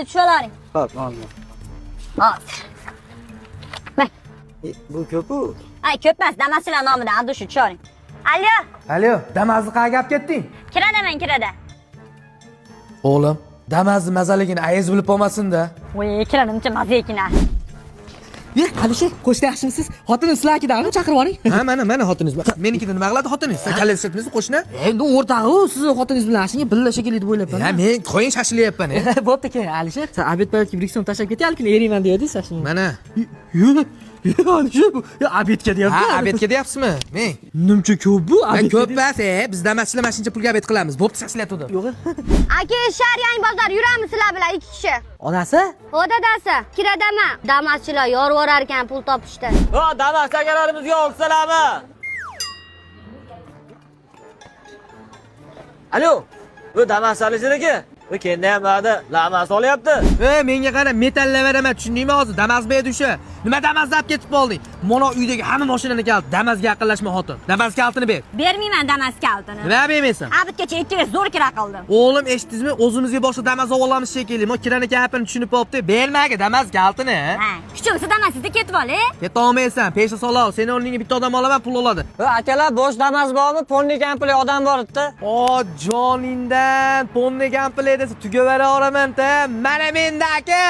Tushalaring. Hop, oldim. Hozir. Mana. Bu ko'p-ku. Ay, ko'p emas, Damaschilar nomidan adushu tushoring. Alo, Alo, Damazni qayerga olib ketding? kiradaman, kirada. O'g'lim, Damazni mazaligini ayiz bilib qolmasin-da. Voy, kiranimcha maza ekan. Ye, Alisher, qo'shni yaxshimisiz? Xotinim sizlarnikidanmi? Chaqirib oling. Ha, mana, mana xotiningiz. Menikida nima qiladi xotiningiz? Siz kallangiz ishlatmaysiz qo'shni? Endi o'rtog'i u, sizni xotiningiz bilan shunga birga shekilli deb o'ylabman. Ha, men qo'ying shashilyapman. Bo'pti, keyin Alisher, sen obed paytga bir so'm tashlab ketay, haligi eriyman deyapsiz, shuni. Mana. Yo'q, yo'q, Alisher, bu obedga deyapti. Ha, obedga deyapsizmi? Men. Nimcha ko'p bu? Men ko'p emas, biz Damaschilar mana shuncha pulga obed qilamiz. Bo'pti, shashilyapti. Yo'q. Aka, shar yangi bozor yuramiz sizlar bilan ikki kishi. Onasi? O dadasi, kiradaman. Damaschilar yorvorar ekan pul topishda. O, Damas akalarimizga olsalarmi? Alo, bu Damas Alisher aka. Bu kendi ham va'da Lamas olyapti. E, menga qara, metallaveraman, tushundingmi hozir? Damas berdi o'sha. Nima Damasni olib ketib qolding? Mana uydagi hamma mashinani kalit. Damasga yaqinlashma xotin. Damas kalitini ber. Bermayman Damas kalitini. Nima bermaysan? Abidgacha ikki bes zo'r kira qildim. O'g'lim eshitdingizmi? O'zimizga boshqa Damas olamiz shekilli. Mo kirani gapini tushunib qolibdi. Bermaga Damas kalitini. Ha, kuchimsa Damasizda ketib ol, e? Ketolmaysan, pesha solov. Seni o'rningga bitta odam olaman, pul oladi. O, akalar, bo'sh Damas bormi? Ponni kampli odam bor edi. O, joningdan, ponni kampli desa tugavera olaman-ta. Mana menda aka.